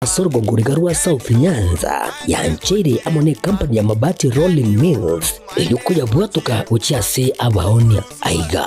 Ase orogongo riga rwa South Nyanza yancheire amo necompany ya Mabati Rolling Mills eyio koyabwatoka gochia ase abaonia. Aiga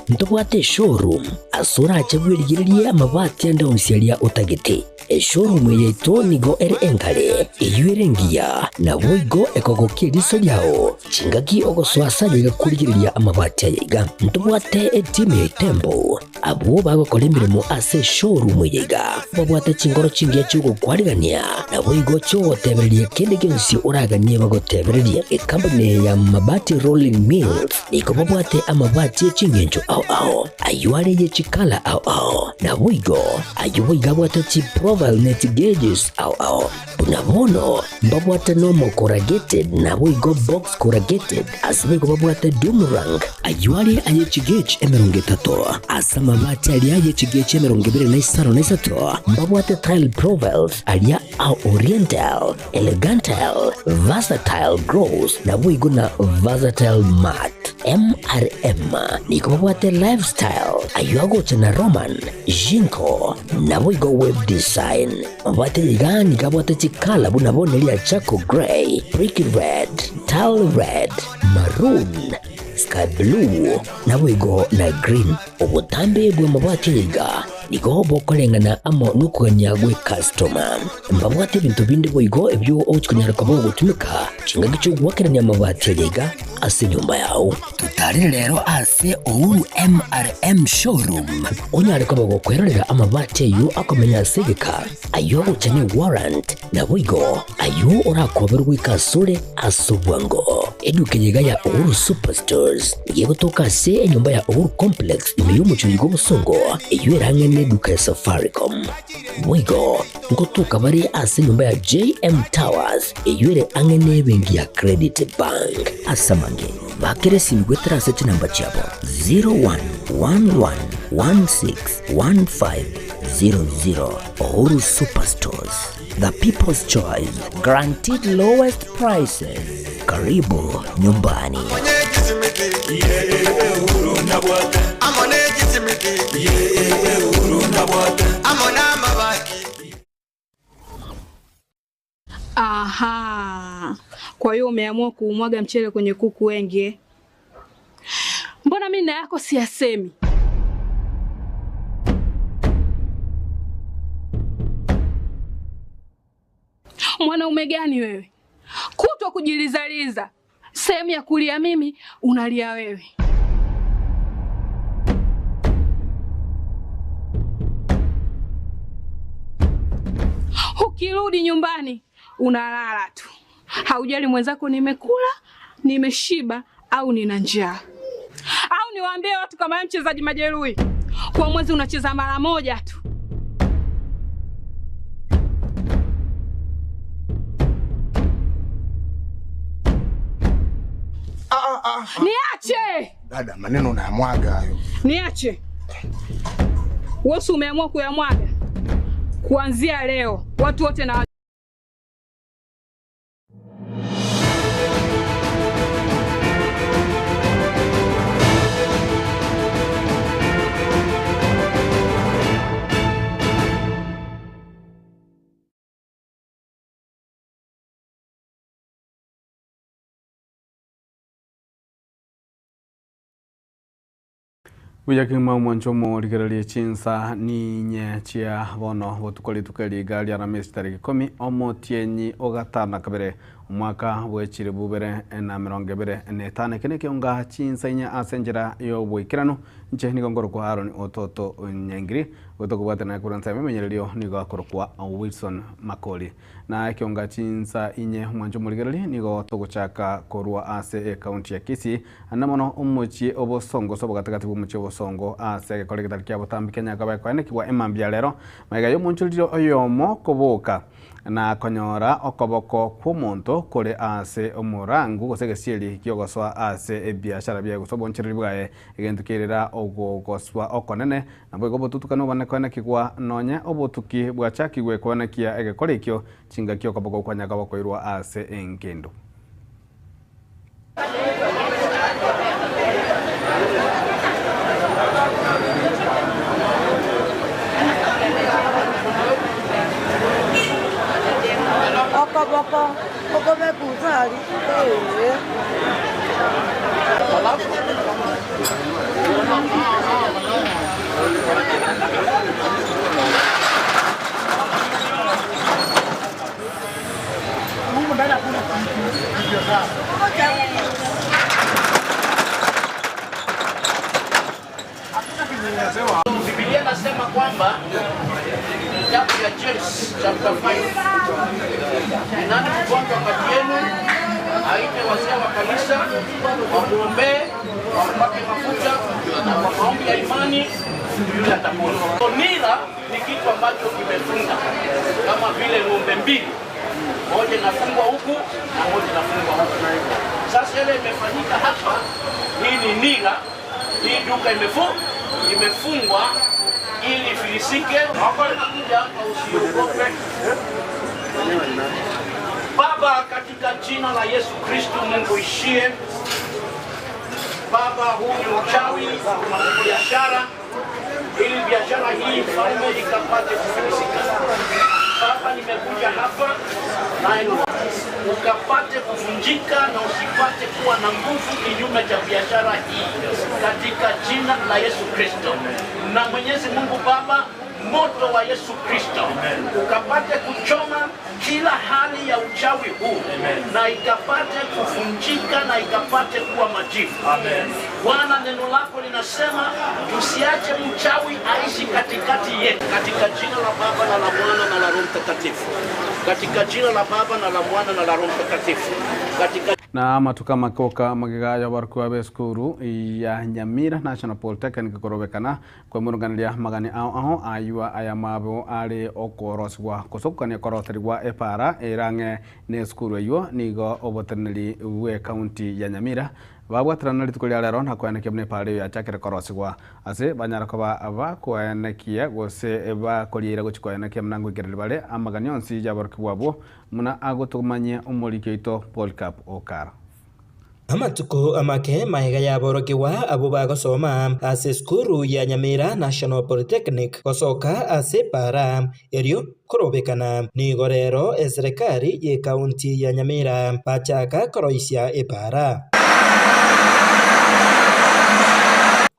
ntobwate eshowroom ase orache bwerigererie amabati ande onsi aria otagete. Eshowroom eye yaito nigo ere engare, eyio ere engiya, naboigo ekogokia eriso riao chingaki ogosoa ase aye iga korigereria amabati aya iga. Ntobwate etimu ya Itembo Abwo bagokora emeremo ase eshowroom eye iga babwate chinkoro chingiya chi'ogokwarigania, naboigo chi'ogotebereria kende gionsi oraganie bagotebererie. Ekampuni eye ya Mabati Rolling Mills nigo babwate amabati e chingencho ao ao, ayio are ye chikala ao ao, naboigo ayio boigo abwate chiprofile ne chigauges ao ao. Buna bono mbabwate nomo corrugated naboigo box corrugated, ase boigo babwate doomerang, ayio are aye chigauge 30, ase amabati aria aye chigauge 23 na mbabwate tile profiles aria a oriental, elegantal, versatile gloss naboigo na versatile matte. MRM nigo babwate lifestyle, ayio agocha na Roman, Jinko, naboigo web design. Mabwate iga nigo abwate chikala buna bono eria charcoal grey, brick red, tile red, maroon, sky blue, naboigo na green. Obotambe bw'amabati aya iga nigo bokoreng'ana amo nokogania gw'ecustoma. Mbabwate ebinto binde boigo ebio ogochia konyara koba ogotumeka chingaki chi'ogoakerania amabati aya iga ase enyomba yao. Totarere rero ase Uhuru MRM Showroom onyare koba gokwerorera amabati ayio akomenya ase egeka, ayio agocha ne warrant, naboigo ayio orakoberwe goika asore ase obwango. Eduka eye iga ya Uhuru Superstores nigo egotoka ase enyomba ya Uhuru Complex ime y'omochie oyo bw'obosongo eyio ere ang'e neduka ya Safaricom. Boigo ngotoka bare ase enyomba ya JM Towers eyio ere ang'e nebenki ya Credit Bank. Ase amange, bakera esimi goetera ase chinamba chiabo 0111161500. Uhuru Superstores, the people's choice, guaranteed lowest prices. Karibu nyumbani. Aha, kwa hiyo umeamua kuumwaga mchele kwenye kuku wengi eh? Mbona mimi na yako siyasemi? Mwanaume gani wewe? Kutwa kujilizaliza, sehemu ya kulia mimi unalia wewe. Ukirudi nyumbani unalala tu, haujali mwenzako nimekula, nimeshiba au nina njaa. Au niwaambie watu kama wewe mchezaji majeruhi, kwa mwezi unacheza mara moja tu. Niache! Dada, maneno unayamwaga hayo. Niache. Wewe umeamua kuyamwaga. Kuanzia leo watu wote na Buya kegima omwancho omorigererie chinsa ninye chia bono botuko rituko eri iga ria Aramisi tariki ikomi omotienyi o gatano na kabere omwaka bwe chilibu bibere na emerongo ebere na etano. Eke nekeonga chinsa inye ase enchera y'oboikeranu inche nigo nkorokwa Aaron Ototo Nyangiri gotokobwatana korwa ensemo emenyererio nigo akorokwa Wilson Makori. Na ekionga chinsa inye omwancho omorigereria nigo togochaka korwa ase ecounty ya Kisii ande mono omochie obosongo ase obogatagati bw'omochie obosongo ase egekora egetari kia botambe Kenya koba ekoenekigwa emambia rero magega y'omonchoriri oyomo koboka na konyora okoboko kw'omonto kore ase omorangu gose egesieri kiogosoa ase ebiashara biaye gose obonchoreri bwaye egento kerera ogogoswa okonene Naboigo obotutukani obonene koenekigwa, nonya obotuki bwachakigwe koenekia egekora ekio, chingaki okoboko kwa Nyakobo koirwa ase engendu. Koboko okobeka usa aria, ee. Biblia nasema kwamba kitabu ya James chapter 5, ni nani mgonjwa kati yenu aite wazee wa kanisa wamwombee, wampake mafuta na kwa maombi ya imani yule atapona. Nira ni kitu ambacho kimefunga kama vile ng'ombe mbili, moja inafungwa huku na moja inafungwa huku. Sasa ile imefanyika hapa, hii ni nira hii duka imefungwa ili ifilisike. Kuja hapa usiogope. Baba, katika jina la Yesu Kristo, Mungu ishie Baba, huu ni uchawi wa biashara, ili biashara hii mfalme ikapate kufilisika. Baba, nimekuja hapa na ukapate kuvunjika na usipate kuwa na nguvu kinyume cha biashara hii katika jina la Yesu Kristo. Na Mwenyezi Mungu Baba, moto wa Yesu Kristo ukapate kuchoma kila hali ya uchawi huu na ikapate kuvunjika na ikapate kuwa majivu. Bwana, neno lako linasema tusiache mchawi aishi katikati yetu, katika jina la Baba na la Mwana na la Roho Mtakatifu, katika jina la Baba na la Mwana na la Roho Mtakatifu, katika Na amatuko amakoka magega y'abarokigwa b'esukuru ya Nyamira National Polytechnic korobekana kwemurunganeria magani ao ao ayua aya mabo are okorosigwa gose koroserigwa epara erang'e na esukuru eywo nigo oboteneneri bwe county ya Nyamira babwaterana rituko ria rero na koenekia buna epara eyo yachakire korosigwa ase banyara koba bakoenekia gose bakorieire gochi koenekia buna ngoikereri bare amagani onsi y'abarokigwa abwo muna agotomanyia omoriki oito Polycarp Okara. Amatuko amake maega yaborokigwa abo bagosoma ase esukuru ya Nyamira National Polytechnic gosoka ase epara erio korobekana nigo rero eserekari ye county ya Nyamira bachaka koroisia epara.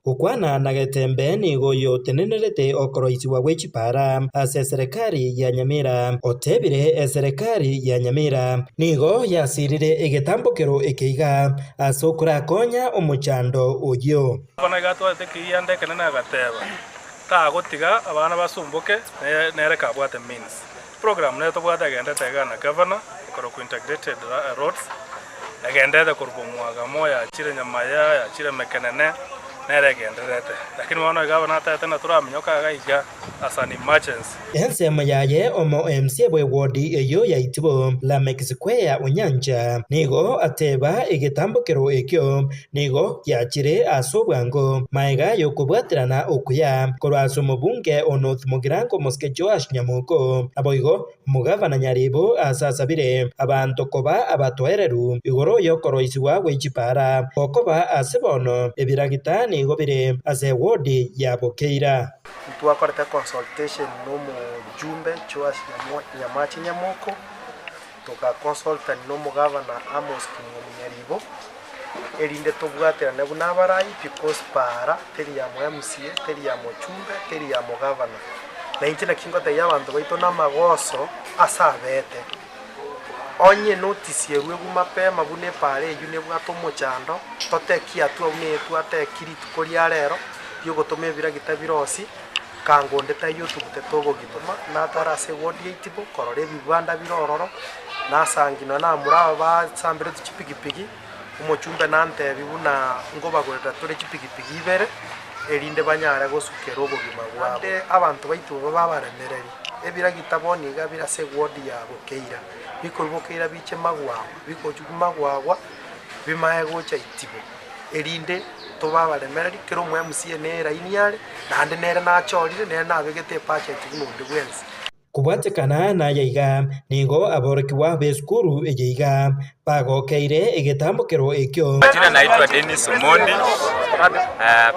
Gokwana na Getembe nigo oyo otenenerete okoroisigwa gwe chipara ase eserekari ya Nyamira otebire eserekari ya Nyamira nigo yasirire egetambokero eke iga ase okorakonya omochando oyio. Bono iga atwarete ekeiyanda ekenene agateba, tagotiga abana basumboke nere kabwate means. Program nere tobwate egendete iga na governor, ekorokwa integrated roads, egendete korwa bomwagamo yachire nyamaya, yachire mekenene, nere egendererete. Lakini bono iga abana atagete na toraminyoka iga iga as an emergency. Ensemo yaye omo MCA bwe ward eyio ya Itibo Lameck Square Onyancha nigo ateba egetambokero ekio nigo giachire ase obwango maega yokobwaterana okuya korwa ase omobunge o North Mugirango Mosike Joash Nyamoko naboigo Omogavana Nyaribo asasabire abanto koba abatoereru igoro y'okoroisigwa gwe chipara, gokoba ase bono ebiragita nigo bire ase ewodi ya Bokeira. Ntwakorete consultation nomojumbe Joash Nyamache Nyamoko, togaconsultani nomogavana Amos King'omi Nyaribo, erinde tobwaterane buna abarai because para teri ya mo MCA, teri ya mochumbe, teri ya mogavana. Na inche naki ngotebia abanto baito namagoso ase abete. Onye notice erwe buna mapema buna epara eywo nebwate omochando, toteki hatua buna eye twateki rituko ria rero, riogotoma ebiragita birosi, kango onde taiyo otugute togogitoma, natara ase eward ya Itibo korora ebibanda bire ororo, nasangi nonya namura aba basambereti chipigipigi, omochumbe nantebi buna ngobagorera tore chipigipigi ibere, erinde banyare gosukera obogima bwabo. Naende abanto baito babe abaremereri, ebiragita bono iga bire ase eward ya Bokeira, bikorwa Bokeira biche Magwagwa, bigochia Magwagwa bimae gocha Itibo, erinde tobe abaremereri, kera omo MCA nere eraini are, naende nere nachorire, nere nabegete ebudget buna onde bwensi. Kobwatekana naya iga, nigo aborokigwa b'esukuru eye iga bagokeire egetambokero ekio. Majina naitwa Dennis Omondi,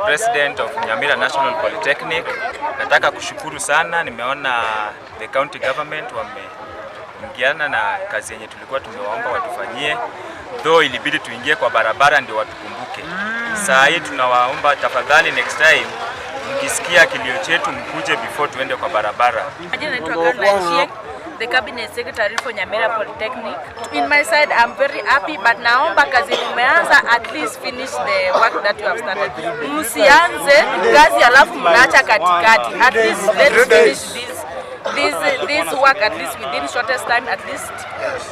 President of Nyamira National Polytechnic. Nataka kushukuru sana, nimeona the county government wame Wameingiana na kazi yenye tulikuwa tumewaomba watufanyie, though ilibidi tuingie kwa barabara ndio watukumbuke. Saa hii tunawaomba tafadhali, next time mkisikia kilio chetu mkuje before tuende kwa barabara. Majina naitwa Caroline Chieng, the cabinet secretary for Nyamira Polytechnic. In my side, I'm very happy, but naomba kazi mumeanza, at least finish the work that you have started. Msianze kazi alafu mnaacha katikati. At least let's finish this work at least within shortest time, at least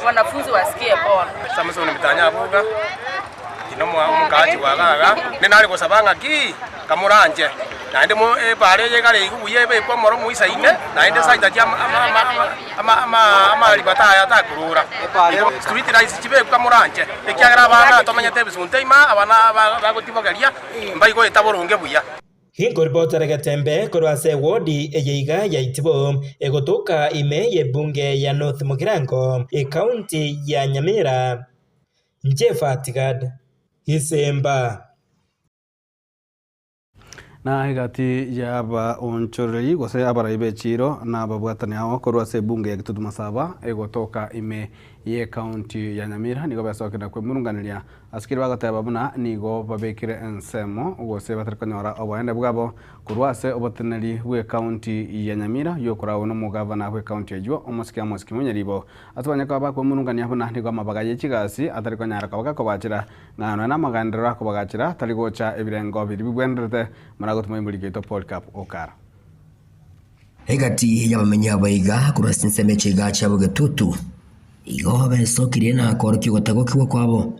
wanafunzi wasikie poa. Samson Mitanya abuga ino omokaachi bwa gaga nare gosaba ng'aki kamoranje naende ebara eye egare igu buya ebe ekwamora omoisaine naende saita chia amaribata aya takurura street lights chibe ekwamoranje ekiagera abana tomenyete ebisunte ima abana bagotibogeria mbaigoeta boronge buya. Hinkoribotera Getembe korwa ase ewodi eye iga ya Itibo egotoka ime y'ebunge ya North Mugirango ekaunti ya Nyamira. Njefatigad Gisemba. Na egati yaba onchoreri gose abarai bechiro na babwatani ao korwa ase ebunge ya Gitutu Masaba egotoka ime ye county ya Nyamira nigo besokera kwemurunganiria asikiri bagateba buna nigo babekire ensemo gose batari konyora oboende bwabo korwa ase oboteneri bwe county ya Nyamira yokorawo n'omugavana bwe county eywo omosike Amos Kimunyaribo ase banyaka bakwemurungania buna nigo amabaga ye chigasi atari konyara kobaga kobachira ng'ano na amaganderero akobagachira tari gocha ebirengo biri bibwenderete mara gotuma imuriketo Paul Cap Okara. Egati y'abamenyi abaiga korwa ase ensemo echiga chiabo Getutu igo besokirie na korokia ogotagokigwa kwabo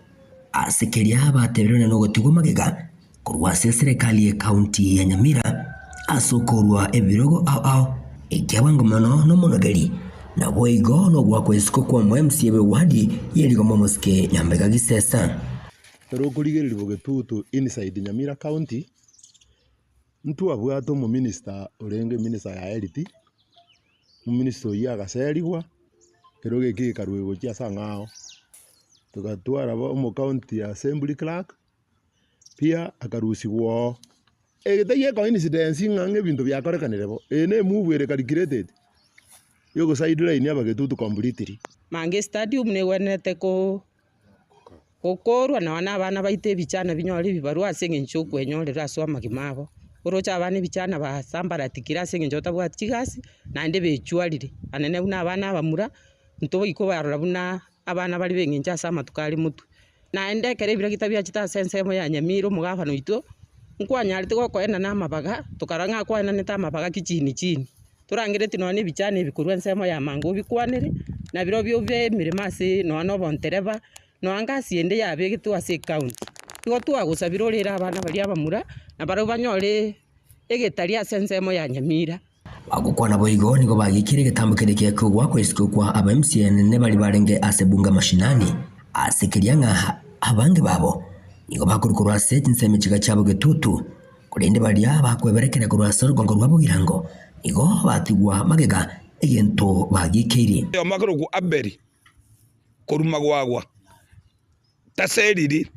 ase keria bateberwe na ogotigwa magega korwa ase eserikali ya county ya Nyamira ase okorwa ebirogo ao ao ekiabwango mono nomonogeri nabo igo nogwakwa isiko kwa omo MCA bwe wadi yerigoma omosike Nyambega Gisesa. Toro okorigereria Bogetutu inside Nyamira County ntwabwate omominister orenge minister ya health, omominister oywo agaserigwa kero geke gekarwa gochia ase ang'ao, togatwara bo omocounty assembly clerk pia akarusiwa oo. Ege taiyo ecoincidence ng'a ng'a ebinto biakorekanire bo, eye na emove ere calculated ya ogosideline abagetutu completely. Mange stadium negwenerete ko gokorwa nonya na abana baito ebichana binyore ebibarua ase eng'encho okwenyorera ase amagima abo. Oroche abana ebichana basambaratikire ase eng'encho batabwati chigasi naende bechwarire anene buna abana abamura ntoboiko barora buna abana bare ba eng'encho ase amatuko are motwe. Naende ekero ebiragita biachete ase ensemo ya Nyamira omogabana oito nkwanyarete gokoenda na amabaga tokarora ng'a akwananete amabaga kichini chini. Torangereti nonya na ebichana ebi korwa ensemo ya manga obikwanere na birobio bibe emeremo ase nonya na obontereba nonya ngasi ende yabegetwe ase ecounty. Igo twagosabire orere abana baria abamura na barabwo banyore egetari ase ensemo ya Nyamira. Bagokwana boigo nigo bagikire egetambo kere giakogwa isiko kwa aba MCA nene bari barenge ase bunge mashinani ase keria ng'a abange babo nigo bakorukorwa ase chinsemo chiga chiabo Getutu korende baria bakweberekera korwa ase orugongo rwa Bogirango nigo batigwa magega egento bagikeirie. Omokorokwa Abeli koruma gwagwa taseriri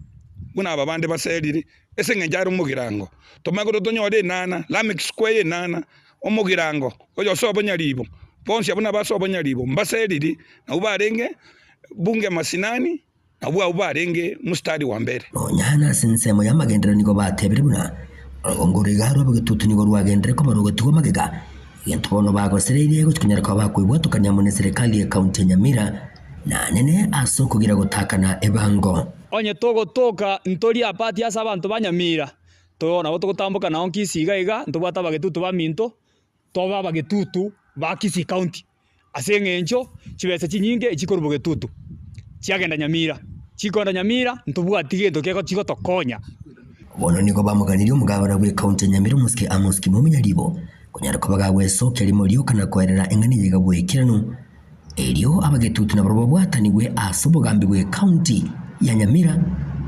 buna aba bande baseriri ase eng'encho are omogirango. Tomanye tonyore enana Lameck Square enana omogirango oyo ase obonyaribo bonsi abwo nabase obonyaribo mbaseriri nabwo barenge bunge masinani nabwo abwo barenge mstari wa mbere. Nonya ase ensemo ya amagenderero nigo batebire buna orugongo rwiga rwa Bogetutu nigo rwagendire koba rogotigwa magega egento bono bagosereirie gochikonyara koba bakoibwatokania amo na eserikali ya county ya Nyamira na nene ase okogira gotakana ebango. Onye togotoka ntori apati ase abanto ba Nyamira to nabo togotamboka nao Kisii iga iga ntobwate abagetutu baminto tobe abagetutu ba Kisii County ase eng'encho chibesa chinyinge echikorwa Bogetutu chiagenda Nyamira chikoenda Nyamira ntobwati gento kego chigotokonya. Bono nigo bamoganirie omogabana bwe county ya Nyamira omosike Amos Kimomi Nyaribo konyara koba gagwesokia rimo rioka na koerera eng'ani yiga bwekeranu erio abagetutu nabo babwatanigwe ase obogambi bwe county ya Nyamira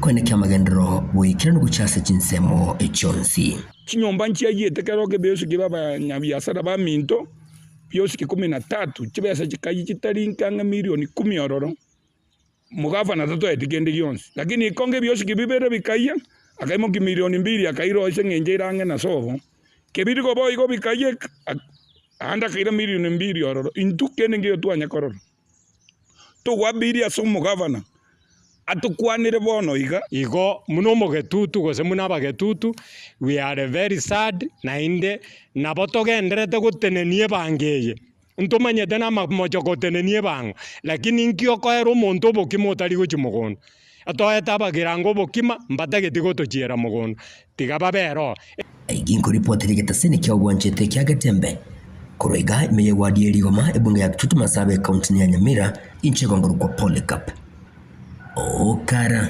kwenekia amagenderero bwekeranu gochia ase chinsemo echionsi. Chinyomba nchiaiyete kero kebiosi abanyabiasara baminto biosi 13 chibesa chikayi chitari nkang'e milioni 10 ororo mugavana tatoeti kende gionsi lakini ikonge biosi bibere bikaiya akaimoki milioni 2 akairwa ase eng'encho erang'e na sobo kebirigo boigo bikaiya ande akaira milioni 2 ororo intwe kende ngeyo twanya korora. Togwabirie ase omogavana atokwanere bono iga. Igo buna omogetutu gose buna abagetutu, we are very sad naende nabo togenderete gotenenia ebango eye. Ntomanyete namamocho gotenenia ebango, lakini inki okoera omonto obokima otari gochia mogondo? Toete abagirango obokima, mbatageti gotochiera mogondo, tiga babere oo. Eki nkoripoti rigetasini kia obwanchete kia Getembe. Korwa iga ime y'ewadi ye Rigoma, ebunge ya Kitutu Masaaba ekaunti ya Nyamira, inche gongorokwa Polycarp Okara.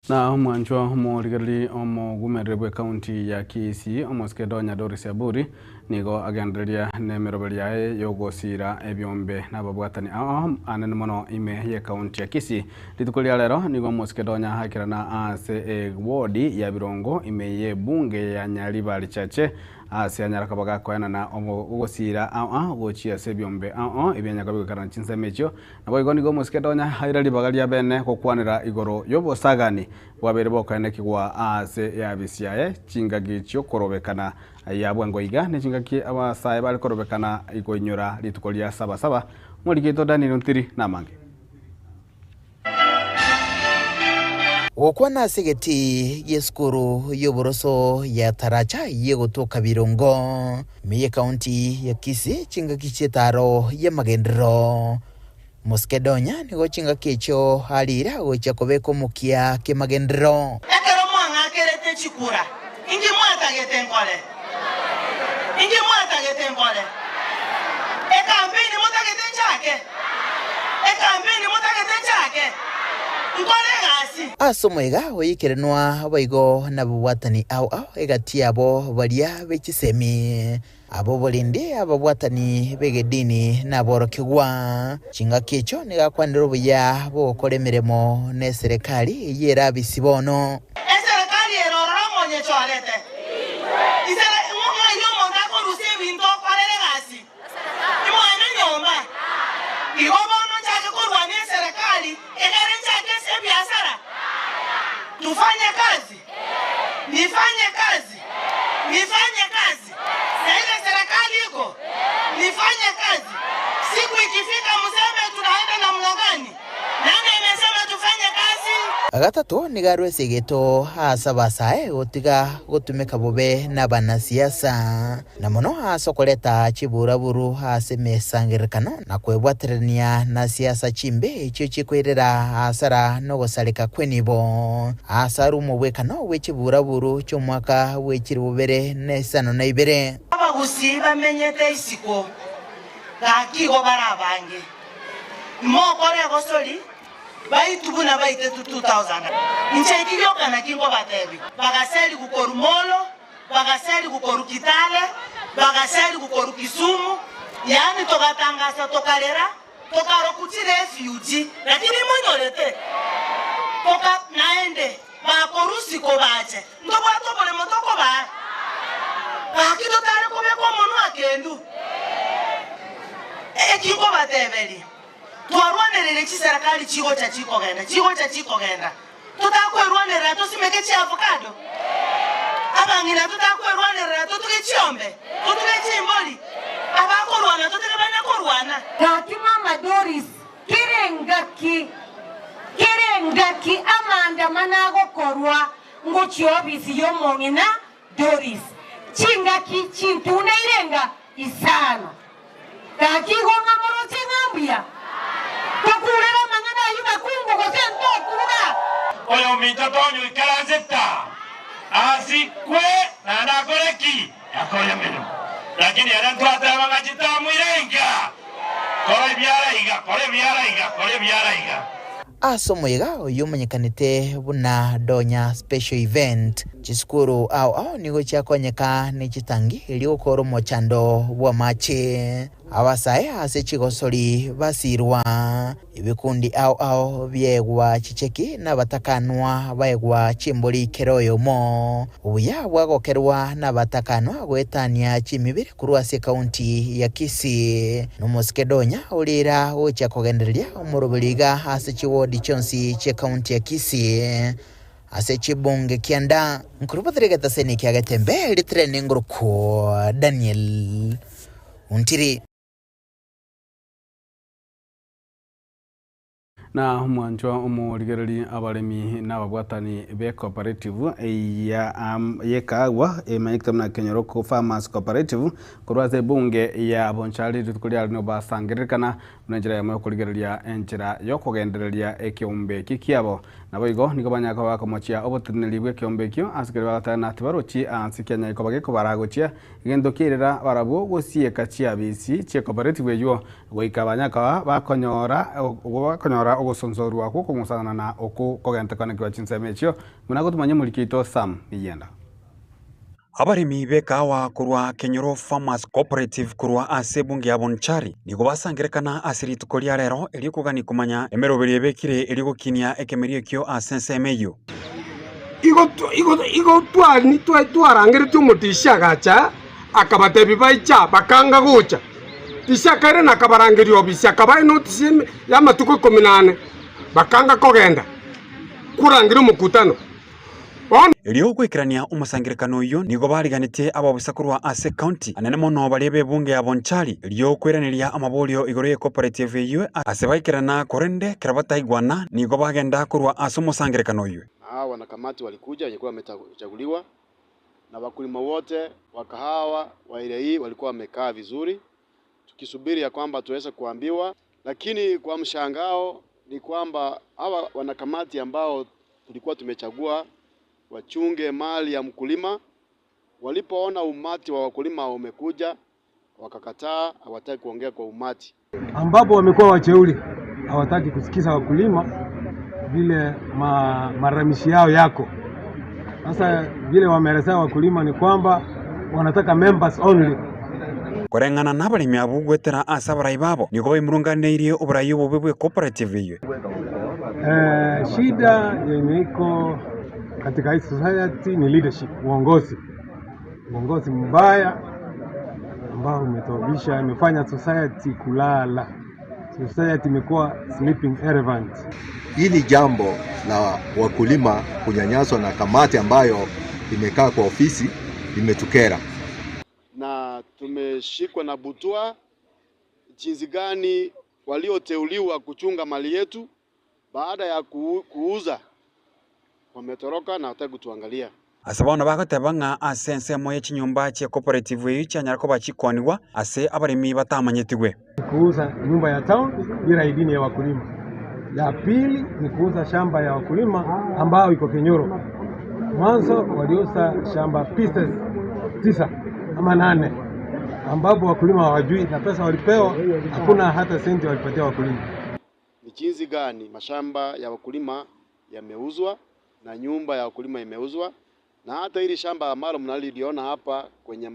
Na omwanchwa omorigereri omogumereri bw'ekaunti ya Kisii, omosike Donya Doris Aburi, nigo agendereria nemeroberi yaye y'ogosiira ebiombe nababwatani ao anene mono ime y'ekaunti ya Kisii. Rituko ria rero nigo omosike Donya akerana ase ewodi ya Birongo ime y'ebunge ya Nyaribari Chache Ase anyare koba gakoenana ogosiira ao ao gochia ase ebiombe ao ao ebianyare bigoikerana chinsemo echio. Naboigo nigo omosike Donya aire ribaga ria bene gokwanera igoro y'obosagani bwabeire bokoenekigwa ase eabisi yaye chingaki chi'okorobekana ya bwango iga ne chingaki abasae bare korobekana koinyora rituko ria Sabasaba. Omoriki oito Daniel Ontiri namange. Gokwana ase egetii gi'esukuru y'oboroso ya Taracha y'egotoka Birongo, ime y'ekaunti ya Kisii chingaki chi'etaaro y'amagenderero. Mosike Donya nigo chingaki echio arire gochia kobeka omokia kemagenderero. Ekero mwang'akerete chikura, inki mwatagete nkore? Inki mwatagete nkore? Ekampeini motagete nchake? Ekampeini motagete nchake? Nkore egasi? Ase omoyega oikeranwa boigo nababwatani ao ao egati yabo baria be chisemi. Abwo borende ababwatani b'egedini naborokigwa. Chingaki echio nigo akwanire obuya bw'ogokora emeremo neserekari eyio erabisi bono. Eserekari ere ororo monyechorete. Isere, ng'ai omonto akorusia ebinto okorere egasi? Imwene nyomba. Igo bono nchake korwania eserekari egere nchake ase ebiasara? Tufanye kazi? Nifanye kazi? Nifanye kazi na ile serikali iko? Nifanye kazi? Siku ikifika mseme tunaenda namna gani? Nani amesema tufanye kazi? Gatato nigo arwe ase egeto aase abasae gotiga gotumeka bobe nabanasiasa, na mono ase okoreta chiburaburu ase emesangererekano na kwebwaterania na siasa chimbe echio chikoirera asara nogosareka kw'enibo. Ase arwe omobwekano bwe chiburaburu chi'omwaka bwe chiribubere na isano na ibere. Abagusii bamenyete isiko, gaki igo bare abange. Imokore egosori, baitu buna baitetu 2000. Inche eki gioka naki nkobatebia, bagaserigwa korwa Molo, Bagaserigwa korwa Kitale, bagaserigwa korwa Kisumu, yaani togatangasa tokarera, tokarokwa chirefugee, lakini monyorete, toka naende bakorwa isiko bache, ntobwate oboremo tokobaa? Gaki totare kobeka omonwa akendu. Eki nkobateberia, twarwanereire chiserekari chigocha chikogenda, chigocha chikogenda. Totakwerwanerera tosimeke chiavocado? Abang'ina totakwerwanerera totuge chiombe, totuge chimbori? Abakorwana totige banya korwana? Gaki mama Doris kera engaki kera engaki amaandamano agokorwa ngochia ofisi y'omong'ina Doris chingaki chintune irenga isano. Gaki igo ng'a moroche ng'a mbuya tokurere amang'ana ayio makungu gose ntokura. Oyominto tonywa oikaransete aa, asikwe naende akore ki? Akore emeremo. Lakini ere ntwateba ng'a chitamoire inga, kora ebiara iga, kora ebiara iga, kora ebiara iga. Ase omoyega oyio omanyekanete buna Donya Special Event, chisukuru ao ao nigo chiakonyeka ne chitangi erio gokora omochando bw'amache. Abasae ase chigosori basirwa, ebikundi ao ao biaegwa chicheki na abatakanwa baegwa chimbori kera oyomo. Obuya bwagokerwa nabatakanwa goetania chimibere Korwa ase ekaunti ya Kisii, nomosike Donya orira gochia kogendereria omoroberi iga ase chiwodi chionsi chi'ekaunti ya Kisii ase chibunge kianda. Nkorubatere egetaseni kia Getembe ritere nengorokwo Daniel Ontiri. Na omwanchwa omorigereri abaremi na ababwatani be cooperative ya y'ekaagwa emanyekete buna Kenyoro Farmers Cooperative korwa ase ebunge ya Bonchari rituko riare nigo basangererekana buna enchera eyemo yokorigereria enchera yokogendereria ekeombe eki kiabo. Naboigo nigo banyare koba bakomochia oboteneneri bw'ekeombe ekio ase keria bagateba ng'a tibarochi ase kianyare koba gekobara gochia egento kiairera barabwo gosieka chiabisi chi'ecooperative eywo Goika banyaka bakonyora bakonyora ogosonsorwa gw'okong'usanana na okwo kogentekanekigwa chinsemo echio, buna gotumanya omoriki oito Sam Miyenda. Abaremi b'ekahawa korwa Kenyoro Farmers Cooperative korwa ase ebunge ya Bonchari nigo basangerekana ase rituko ria rero erio kogania komanya emeroberio ebekire erio gokinia ekemerio ekio ase ensemo eyio. Igo igo igo twarangeretie omotishi agacha, akabatebia baiche aa, bakanga gocha. Tisi akairana akabarangeria obisi, akabaa enotisi y'amatuko ikomi na ane, bakanga kogenda korangeria omokutano. Bono. Erio goikerania omosangererekano oyio nigo bariganetie abaofisa korwa ase ekaunti, anene mono baria b'ebunge ya Bonchari, erio koiraneria amaborio igoro y'ecooperative eyio ase baikerana korende ekero bataigwana nigo bagenda korwa ase omosangererekano oyio. Na hawa wanakamati walikuja wenye kuwa wamechaguliwa na wakulima wote wa kahawa wa area hii walikuwa wamekaa vizuri tukisubiri ya kwamba tuweze kuambiwa, lakini kwa mshangao ni kwamba hawa wanakamati ambao tulikuwa tumechagua wachunge mali ya mkulima, walipoona umati wa wakulima umekuja wakakataa, hawataki kuongea kwa umati. Ambapo wamekuwa wacheuri, hawataki kusikiza wakulima vile ma, maramishi yao yako. Sasa vile wameelezea wakulima ni kwamba wanataka members only. Koreng'ana nabaremi abwo goetera ase abarai babo, nigo baimurunganeirie oborai obobe bw'ecooperative eyio. Eh, shida yenye iko katika hii society ni leadership, uongozi. Uongozi mbaya ambao umetobisha, imefanya society kulala. Society imekuwa sleeping elephant. Hili jambo la wakulima kunyanyaswa na kamati ambayo imekaa kwa ofisi limetukera. Na tumeshikwa na butwa jinsi gani walioteuliwa kuchunga mali yetu baada ya kuuza wametoroka na hawataki kutuangalia. Ase bono bagoteba ng'a ase ensemo ye chinyomba chie cooperative eyio chianyara koba chikoonigwa ase abaremi batamanyetigwe. Kuuza nyumba ya town bila idhini ya wakulima. Ya pili ni kuuza shamba ya wakulima ambayo iko Kenyoro. Mwanzo waliuza shamba pieces tisa ama nane ambapo wakulima hawajui na pesa walipewa, hakuna hata senti walipatia wakulima. Ni jinsi gani mashamba ya wakulima yameuzwa na nyumba ya wakulima imeuzwa na hata hili shamba ambalo mnaliliona hapa kwenye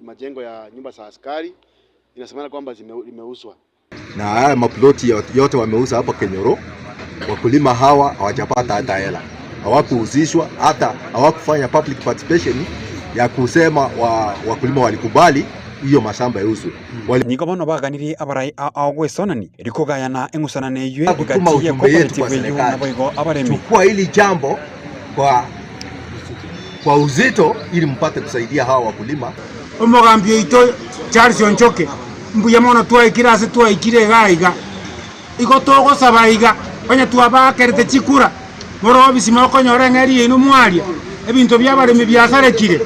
majengo ya nyumba za askari inasemekana kwamba limeuzwa. Na haya maploti yote wameuza hapa Kenyoro, wakulima hawa hawajapata hata hela, hawakuuzishwa, hata hawakufanya public participation ya kusema wakulima walikubali hiyo mashamba yauzwe. Nigo bono baganirie abarai ao gwesonani, erio kogayana eng'usanano eyio Kutuma egati ye ujumbe yetu kwa cooperative eyio serikali, naboigo abaremi. chukua hili jambo kwa, kwa uzito ili mpate kusaidia hawa wakulima. Omogambi oito Charles Onchoke, mbuya mono twaikire ase twaikire iga iga. Igo togosaba iga, onye twabaakerete chikura, more obisi mokonyora eng'eria yaino mwaria, ebinto bi'abaremi biasarekire.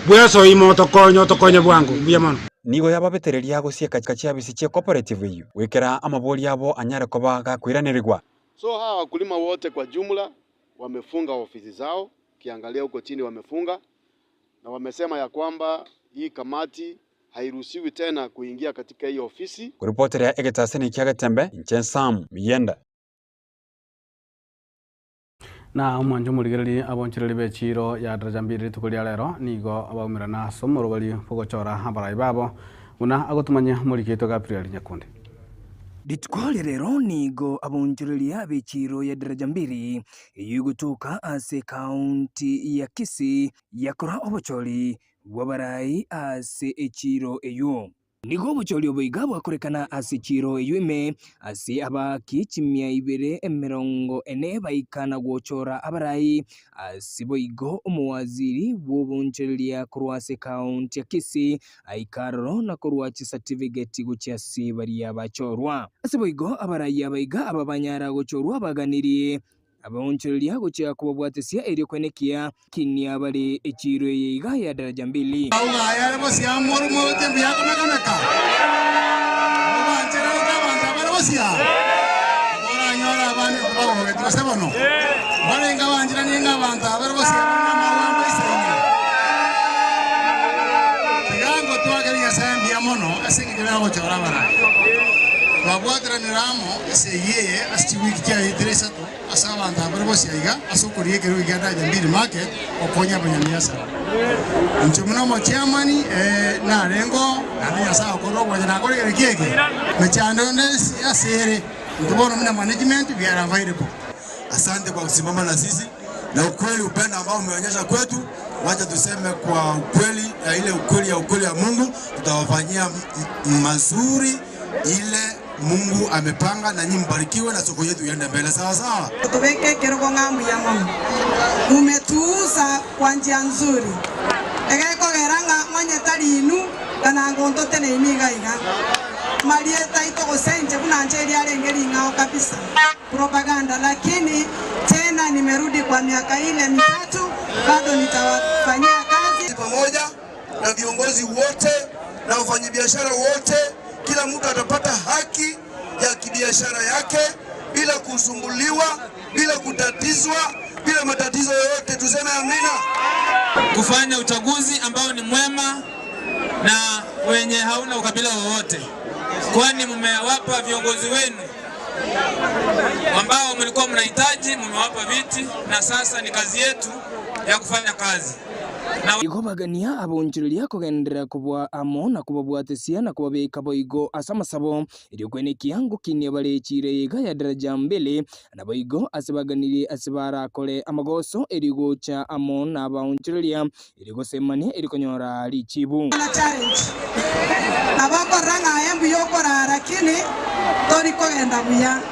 Bwesoe ime otokonye, otokonye bwango. Mbuya mono. Nigo yababetereria gosieka chiabisi chie cooperative eyio, goikera amabori abo anyare koba gakoiranerigwa. So hawa wakulima wote kwa jumla wamefunga ofisi zao, ukiangalia huko chini wamefunga, na wamesema ya kwamba hii kamati hairuhusiwi tena kuingia katika hii ofisi. Koripoteria egetaseni kia Getembe, inche Sam Miyenda. Na omwancho omorigereria abonchereri b'echiiro ya Daraja Mbili rituko ria rero nigo baumerana ase omorobari bw'ogochora abarai babo, buna agotumanyia omoriki oito Gabriel Nyakundi. Rituko ria rero nigo abonchoreria b'echiiro ya Daraja Mbili eyio egotoka ase ekaunti ya Kisii yakora obochori bw'abarai ase echiiro eyio. Nigo obochori obo iga bwakorekana ase chiiro eyio ime, ase abaaki chimia ibere 40 baika na gochora abarai. Ase boigo omowaziri bw'obonchoreria korwa ase ekaunti ya Kisii aika aroro na korua chisatifigeti gochia ase baria bachorwa. Ase boigo abarai aba iga aba banyara gochorwa baganirie Abaonchoreria gochia kobabwatesia erio kwenekia kinia bare echiiro eye iga ya daraja mbili. Aye bosia morumoroche mbuya komekameka, mobanchere goika abanto abare bosia, moranyore abande tibagogeti gose bono. Mbarenge abanchiranie ng'a abanto abare bosia bare namagwambo aisaine. Tiga ngotwakere Nyasae mbuya mono ase engencho yagochora abarai. Twabwateranire amo esegi eye ase chiwiki chiaetire isato ase abanto abare bosia iga ase okorigia ekerogo gia Daraja Mbili Market gokonya abanyamiasara. Inche buna omochairman ee narengeo naende Nyasae akorire obwanchani nakoregere ki eke? Mechando yonde ase ere intwe bono buna management we are available. Asante kwa kusimama na sisi na ukweli upendo ambao umeonyesha kwetu, wacha tuseme kwa ukweli ya ile ukweli ya ukweli ya Mungu, tutawafanyia mazuri ile Mungu amepanga, na nyinyi mbarikiwe na soko yetu iende mbele sawa sawa. Tobeke ekerogo ng'a mbuya mono, mumetuusa kwa njia nzuri, egekogera ng'a onye tari inwe, kana ngonto teneini iga iga. Marieta aito gose inche buna nche eriarenge ring'ao kabisa. Propaganda lakini tena nimerudi kwa miaka ile mitatu bado nitawafanyia kazi. Pamoja na viongozi wote na wafanyabiashara wote, kila mtu atapata haki ya kibiashara yake bila kusumbuliwa, bila kutatizwa, bila matatizo yoyote. Tuseme amina. Kufanya uchaguzi ambao ni mwema na wenye hauna ukabila wowote, kwani mmewapa viongozi wenu ambao mlikuwa mnahitaji, mmewapa viti na sasa ni kazi yetu ya kufanya kazi. Igo bagania abonchoreria kogenderera kobua amo na kobabwatesia na kobabeka boigo ase amasabo, erio kwenekia ngokinia bare chiira iga ya daraja mbili, naboigo ase baganirie ase barakore amagoso erio gocha amo nabaonchoreria erio gosemania erio konyora richibu. Na challenge. Nabo okorora ng'a aye mbuya okoraa lakini tori kogenda buya.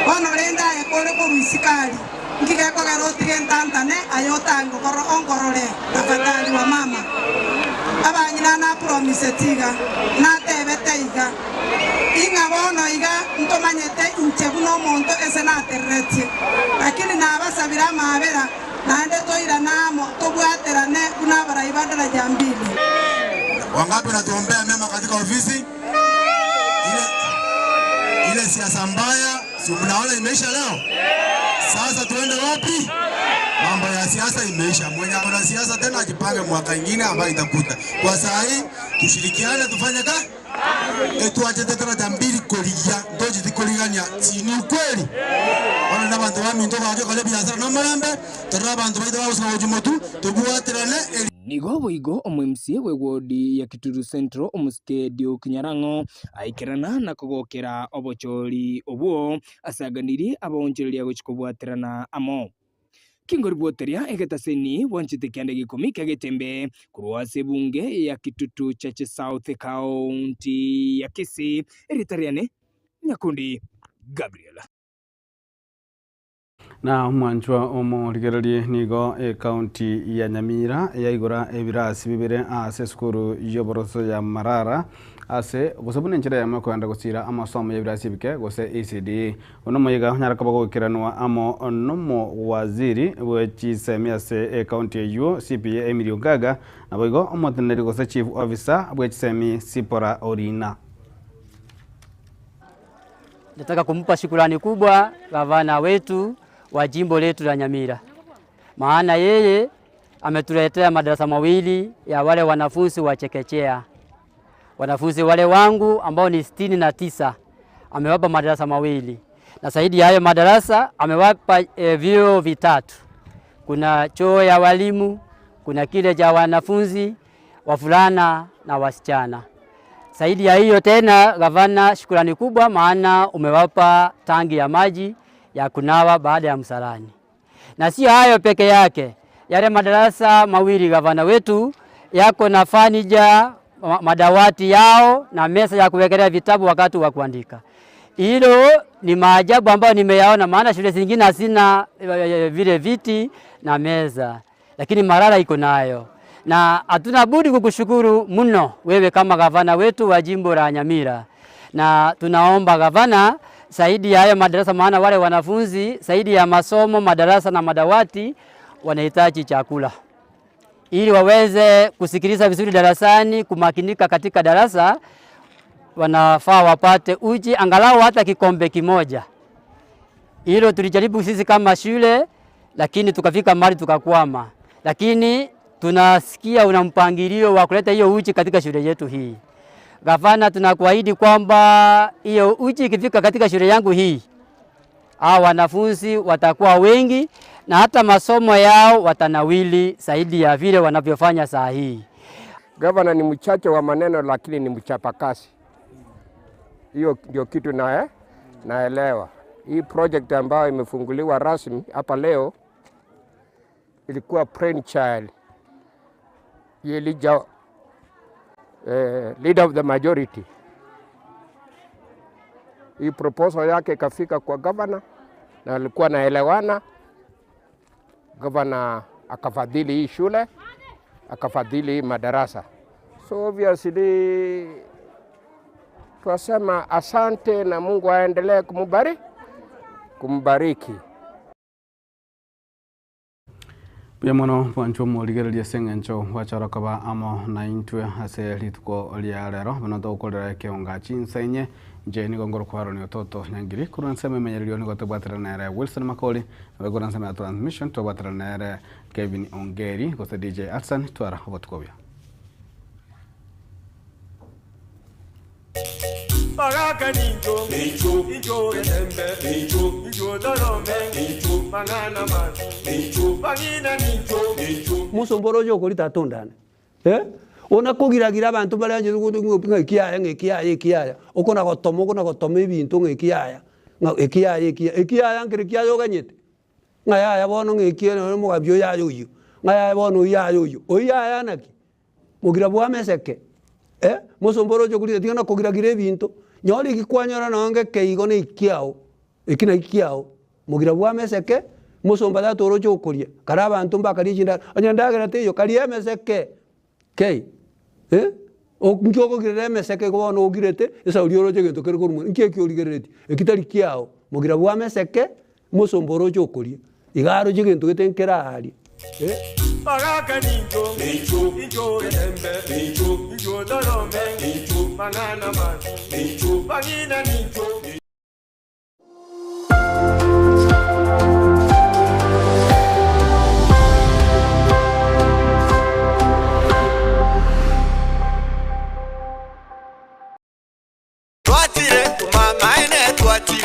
Bono rende aye kore korwa isiko aria, nki gekogera otige ntantane aye otange onkorore tafadhali wa mama. Abang'ina napromiseti iga, natebete iga, ing'a bono iga ntomanyete inche buna omonto ese natereretie, lakini nabasabire amaabera Naende toirane amo, tobwaterane buna abarai ba daraja mbili. Wangapi wanatuombea mema katika ofisi? Ile, ile siasa mbaya, si mnaona imeisha leo? Sasa tuende wapi? Mambo ya siasa imeisha. Mwenye ako na siasa tena ajipange mwaka ingine ambayo itakuta. Kwa saa hii tushirikiane tufanye kazi. Etwachete daraja mbili korigia ntocheti korigania si ni ukweli? Bono nabanto baminto gaki kore ebiasara nomorembe, torore abanto baito bagosika gochia motwe, tobwaterane eri. Nigo boigo omo-MCA bw'ewodi ya Kituru Central omosike Duke Nyarang'o aikerana na kogokera obochori obwo asaganirie abaonchoreria gochia kobwaterana amo. Kingoriboteria egetaseni bwanchete kianda gekomi kia getembe korwa ase ebunge ya Kitutu Chache South ekaunti ya Kisii erieta riane Nyakundi Gabriel. Na omwanchwa omorigererie nigo ekaunti ya Nyamira yaigora ebirasi bibere ase esukuru y'oboroso ya Marara ase gose buna enchera eyemo ekoenda gosira amasomo y'ebirasi ebike gose ECDE. Buna omoyega onyare koba goikeranwa amo nomowaziri bwe chisemi ase ekaunti eyio CPA Emily Ogaga, naboigo omoteneneri gose chief officer bwe chisemi Sipora Orina. Nataka kumpa shukrani kubwa gavana wetu wa jimbo letu la Nyamira, maana yeye ametuletea madarasa mawili ya wale wanafunzi wa chekechea. Wanafunzi wale wangu ambao ni 69 amewapa madarasa mawili, na zaidi ya hayo madarasa amewapa vyoo vitatu. Kuna choo ya walimu, kuna kile cha wanafunzi wavulana na wasichana. Zaidi ya hiyo tena, gavana, shukrani kubwa, maana umewapa tangi ya maji ya kunawa baada ya msalani. Na sio hayo peke yake, yale madarasa mawili gavana wetu yako na fanija madawati yao na meza ya kuwekelea vitabu wakati wa kuandika. Hilo ni maajabu ambayo nimeyaona, maana shule zingine hazina vile viti na meza, lakini Marara iko nayo, na hatuna budi kukushukuru mno wewe kama gavana wetu wa jimbo la Nyamira, na tunaomba gavana zaidi ya hayo madarasa, maana wale wanafunzi zaidi ya masomo, madarasa na madawati wanahitaji chakula ili waweze kusikiliza vizuri darasani, kumakinika katika darasa, wanafaa wapate uji angalau hata kikombe kimoja. Hilo tulijaribu sisi kama shule, lakini tukafika mahali tukakwama, lakini tunasikia una mpangilio wa kuleta hiyo uji katika shule yetu hii. Gavana, tunakuahidi kwamba hiyo uji ikifika katika shule yangu hii, hao wanafunzi watakuwa wengi na hata masomo yao watanawili zaidi ya vile wanavyofanya saa hii. Gavana ni mchache wa maneno lakini ni mchapakazi. Hiyo ndio kitu na naelewa. Hii project ambayo imefunguliwa rasmi hapa leo ilikuwa brainchild Elijah, leader of the majority. Hii proposal yake ikafika kwa governor na alikuwa naelewana. Governor akafadhili hii shule, akafadhili hii madarasa. So obviously twasema asante na Mungu aendelee kumbariki. Buya mono bwanchwa omorigereria ase eng'encho gwachora koba amo na intwe ase rituko ria rero bono togokorera ekeonga chinsa inye nche nigo ngorokwarania ototo nyangiri korwa ensemo emenyererio nigo tobwatera nere Wilson Makori nabe korwa ensemo ya transmission tobwatera nere Kevin Ongeri gose DJ Alsan twara obotuko buya. Baraka ninjo, ninjo, ninjo etembe, ninjo, ninjo dorome, ninjo, banana man, ninjo, bagina ninjo, ninjo. Musomboro jo kuri tatondane. Ona kugiragira abantu baranje ng'o ekiaya ng'o ekiaya ekiaya. Okona gotoma okona gotoma ebinto ng'o ekiaya. Ng'o ekiaya ekiaya ekiaya nkere kiaya oganyete. Ng'a yaya bono ng'o ekiaya nonya omogambia oyo yaya oyio. Ng'a yaya bono oyio yaya oyio. Oyio yaya naki? Mogira bwa meseke. Mosomboro ocho korire tiga nakogiragira ebinto. Nyora eki kwanyora nonye ekeigo na ekiao. Eki naki kiao. Mogira bwa meseke, mosomba tata oroche okoria. Kare abanto mbakaria chindagera. Onye endagera teiyo, karia emeseke. Kei. Nki okogirera emeseke igo bono ogirete, esauri oroche egento kere korwa mono. Nki eki origereretie? Eki tari kiao. Mogira bwa meseke, mosomba oroche okoria. Iga aroche egento gete nkere aria. Baraka ninjo, ninjo, ninjo etembe, ninjo, ninjo dorome, ninjo, banana man, ninjo, bagina ninjo.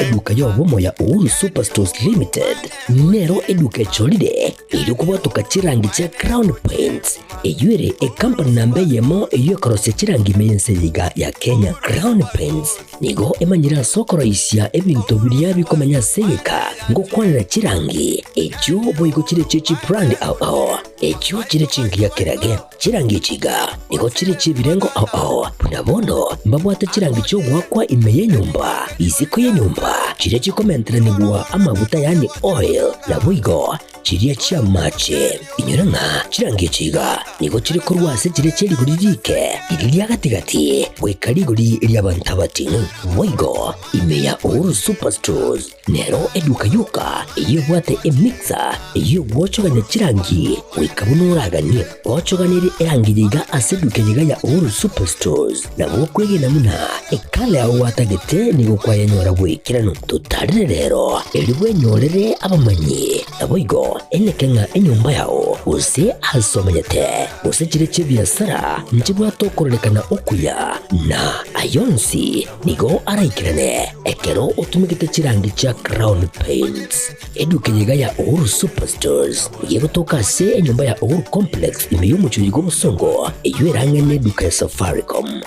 Eduka y'obomo ya Uhuru Superstores Limited nero eduka echorire erio kobwatoka chirangi chia Crown Paints eyio ere ecompany namba eyemo eyio ekorosia chirangi ime y'ense eye iga ya Kenya. Crown Paints nigo emanyire ase okoroisia ebinto biria bikomenya ase egeka ngokwanera chirangi echio boigo chire chie chibrand ao ao echio chire chingiya kerage. Chirangi echi iga nigo chire chi'ebirengo ao ao, buna bono mbabwate chirangi chi'ogoakwa ime y'enyomba, isiko y'enyomba, chiria chikomenteranigwa amaguta yaani oil, naboigo chiria chi'amache. Inyora ng'a chirangi echi iga nigo chire korwa ase chiria chie rigori rike, riria ria gati-gati, goika rigori ri'abanto abating'u. Boigo ime ya Uhuru Superstores Nero eduka yoka eyio ebwate emixer eyio egwochogania chirangi goika buna oraganie. Gochoganerie erangi yaiga ase eduka eyeiga ya Uhuru Superstores nabo okwegena buna ekala yao gwatagete nigo kwayenyora bw'ekeranu. Totarire rero erio bwenyorere abamanyi naboigo eneke ng'a enyomba yao gose ase omenyete gose chire chi'ebiasara nchibwate okororekana okuya na ayonsi nigo araikerane Ekero otumegete chirangi chia Crown Paints, eduka eye iga ya Uhuru Superstores nigo egotoka ase enyomba ya Uhuru Complex ime y'omochie oyo bw'Obosongo, eyio ere ang'e n'eduka ya Safaricom.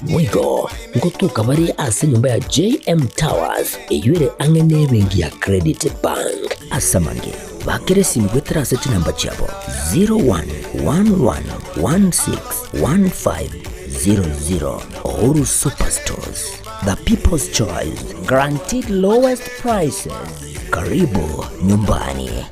Boigo ngotoka bare ase enyomba ya JM Towers eyio ere ang'e n'ebenki ya Credit Bank. Ase amange, bakera esimi goetera ase chinamba chiabo 01111615. 00. Uhuru Superstores, the people's choice, guaranteed lowest prices. Karibu nyumbani.